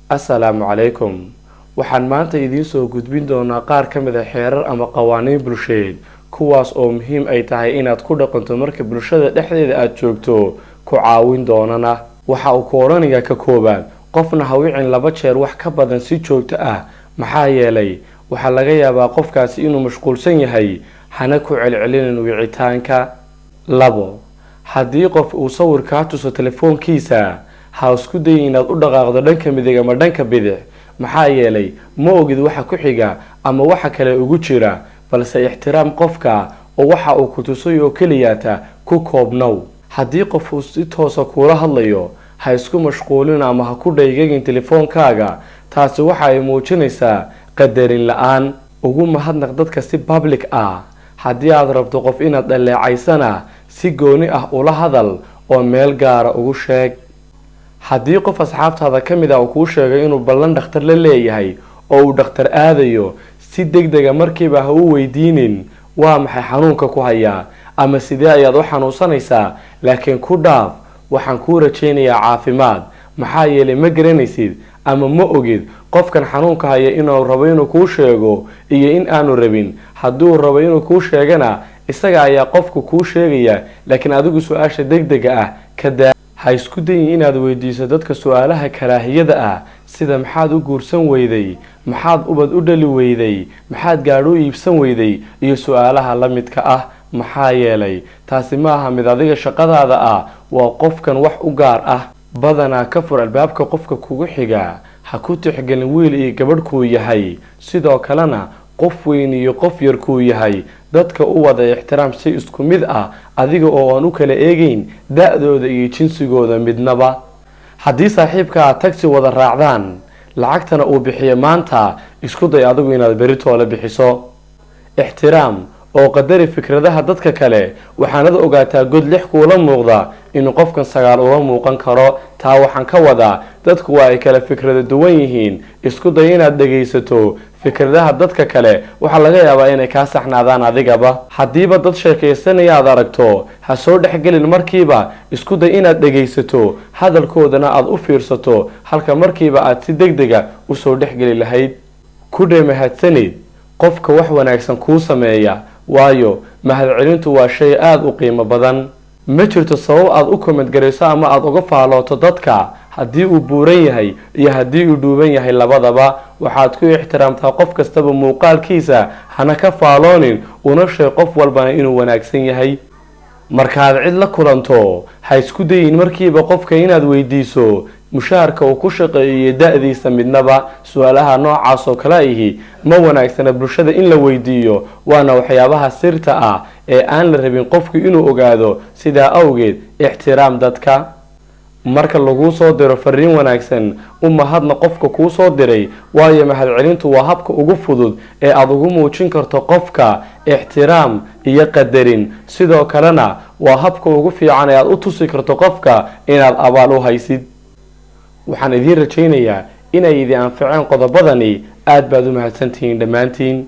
Assalaamu calaykum. Waxaan maanta idiin soo gudbin doonaa qaar ka mid a xeerar ama qawaaniin bulsheed, kuwaas oo muhiim ay tahay inaad ku dhaqanto marka bulshada dhexdeeda aada joogto, ku caawin doonana. Waxa uu ku odhanayaa ka koobaad: qofna ha wicin laba jeer wax ka badan si joogto ah, maxaa yeelay waxaa laga yaabaa qofkaasi inuu mashquulsan yahay. Hana ku celcelinin wicitaanka. 2, haddii qof uu sawir kaa tuso telefoonkiisa, ha isku dayin inaad u dhaqaaqdo dhanka midig ama dhanka bidix, maxaa yeelay ma ogid waxa ku xiga ama waxa kale ugu jira. Balse ixtiraam qofka oo waxa uu ku tusay oo keliyaata ku koobnow. Haddii qof uu si toosa kuula hadlayo, ha isku mashquulin ama ha ku dhaygagin telefoonkaaga. Taasi waxa ay muujinaysaa qadarin la-aan. Ugu mahadnaq dadka si public ah. Haddii aad rabto qof inaad dhaleecaysana, si gooni ah ula hadal oo meel gaara ugu sheeg. Haddii qof asxaabtaada ka mid ah uu kuu sheegay inuu ballan dhakhtar la leeyahay oo uu dhakhtar aadayo, si deg dega markiiba ha u weydiinin waa maxay xanuunka ku hayaa ama sidee ayaad u xanuunsanaysaa, laakiin ku dhaaf "Waxaan kuu rajaynayaa caafimaad", maxaa yeelay ma garanaysid ama ma ogid qofkan xanuunka haya inuu rabo inuu kuu sheego iyo in aanu rabin. Hadduu rabo inuu kuu sheegana, isaga ayaa qofku kuu sheegaya, laakiin adigu su-aasha deg dega ah ka daa. Ha isku dayin inaad weydiiso dadka su-aalaha karaahiyada ah, sida "Maxaad u guursan weyday?", "Maxaad ubad u dhali weyday?", "Maxaad gaadh u iibsan weyday?" iyo su-aalaha la midka ah, maxaa yeelay taasi ma aha mid adiga shaqadaada ah, waa qofkan wax u gaar ah. Badanaa ka fur albaabka qofka kugu xiga. Ha ku tixgelin wiil iyo gabadh kuu yahay, sidoo kalena qof weyn iyo qof yar kuu yahay. Dadka u wada ixtiraam si isku mid ah, adiga oo aan u kala eegeyn da-dooda iyo jinsigooda midnaba. Haddii saaxiibka aad tagsi wada raacdaan, lacagtana uu bixiyo maanta, isku day adigu inaad beritoole bixiso. Ixtiraam oo qadari fikradaha dadka kale, waxaanad ogaataa god lix kuula muuqda inuu qofkan sagaal ula muuqan karo. Taa waxaan ka wadaa, dadku waa ay kala fikrada duwan yihiin. Isku day inaad dhegaysato fikradaha dadka kale, waxaa laga yaabaa inay kaa saxnaadaan adigaba. Haddiiba dad sheekaysanaya aad aragto, ha soo dhexgelin markiiba. Isku day inaad dhegaysato hadalkoodana aada u fiirsato, halka markiiba aad si deg dega usoo dhexgeli lahayd. Ku dheh "Mahadsanid" qofka wax wanaagsan kuu sameeya, waayo mahadcelintu waa shay aada u qiimo badan. Ma jirto sabab aad u comment garayso ama aada uga faalooto dadka, haddii uu buuran yahay iyo haddii uu dhuuban yahay labadaba. Waxaad ku ixtiraamtaa qof kastaba muuqaalkiisa, hana ka faaloonin, una sheeg qof walbana inuu wanaagsan yahay. Markaad cid la kulanto, ha isku dayin markiiba qofka inaad weydiiso mushaharka uu ku shaqeeyo iyo da-diisa midnaba. Su-aalaha noocaas oo kale ihi ma wanaagsana bulshada in la weydiiyo, waana waxyaabaha sirta ah ee aan la rabin qofku inuu ogaado. Sidaa awgeed ixtiraam dadka. Marka laguu soo diro fariin wanaagsan, u mahadna qofka kuu soo diray, waayo mahadcelintu waa habka ugu fudud ee aada ugu muujin karto qofka ixtiraam iyo qadarin. Sidoo kalena waa habka ugu fiican ee aada u tusi karto qofka inaad abaal u haysid. Waxaan idiin rajaynayaa inay idin anficeen qodobadani. Aad baad u mahadsantihiin dhammaantiin.